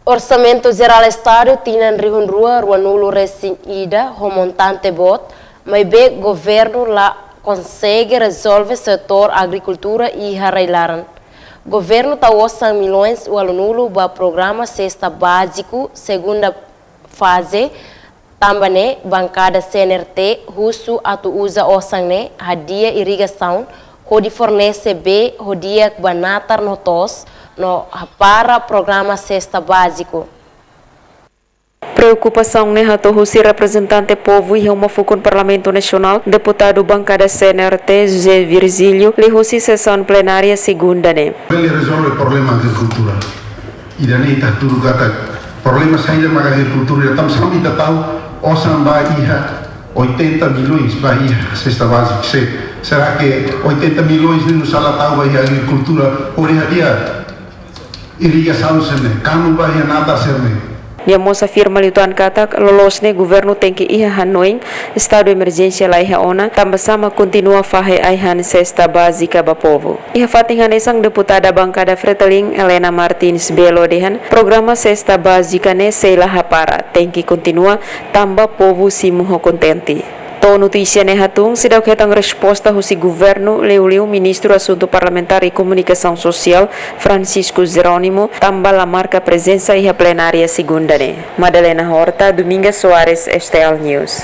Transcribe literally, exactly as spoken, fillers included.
Orsamentu Jerál Estadu tinan rihun rua ruanulu resin ida ho montante boot, maibé governu la konsege rezolve setór agrikultura iha rai-laran. Governu tau osan miloens ualunulu ba programa sesta báziku segunda faze, tanba ne'e bankada C N R T husu atu uza osan ne'e hadi'a irrigasaun, hodi fornese bee ho di'ak ba natar no to'os, no hapara programa sesta báziku. Preokupasaun ne'e hato'o husi reprezentante povu iha uma fukun Parlamentu Nasionál, deputadu bankada C N R T José Virgílio, liuhusi sesaun plenária segunda ne'e. Bele rezolve problema agrikultura. Ida-ne'e ita hatudu katak problema saida mak agrikultura, ita tanba sá mak ita tau osan ba iha oitenta milhões ba iha sesta báziku se. Será que oitenta milhões ne'e nusá la tau ba iha agrikultura, hodi hadi'a irrigasaun sira-ne'e, kanu ba iha natar sira-ne'e? Nia mós afirma liután katak loloos ne'e governu tenke iha hanoin estadu emerjénsia la iha ona, tanba sá mak kontinua fahe ai-han sesta bázika ba povu. Iha fatin hanesan, deputada bankada Fretilin Helena Martins Belo dehan, programa sesta bázika ne'e sei la hapara, tenke kontinua, tanba povu simu ho kontente. To'o notísia ne'e hatún, seidauk hetan resposta husi governu, liuliu Ministru Asuntu Parlamentár i Komunikasaun Sosiál, Francisco Jerónimo, tanba la marka prezensa iha plenária segunda ne'e. Madalena Horta, Dominga Soares, S T L News.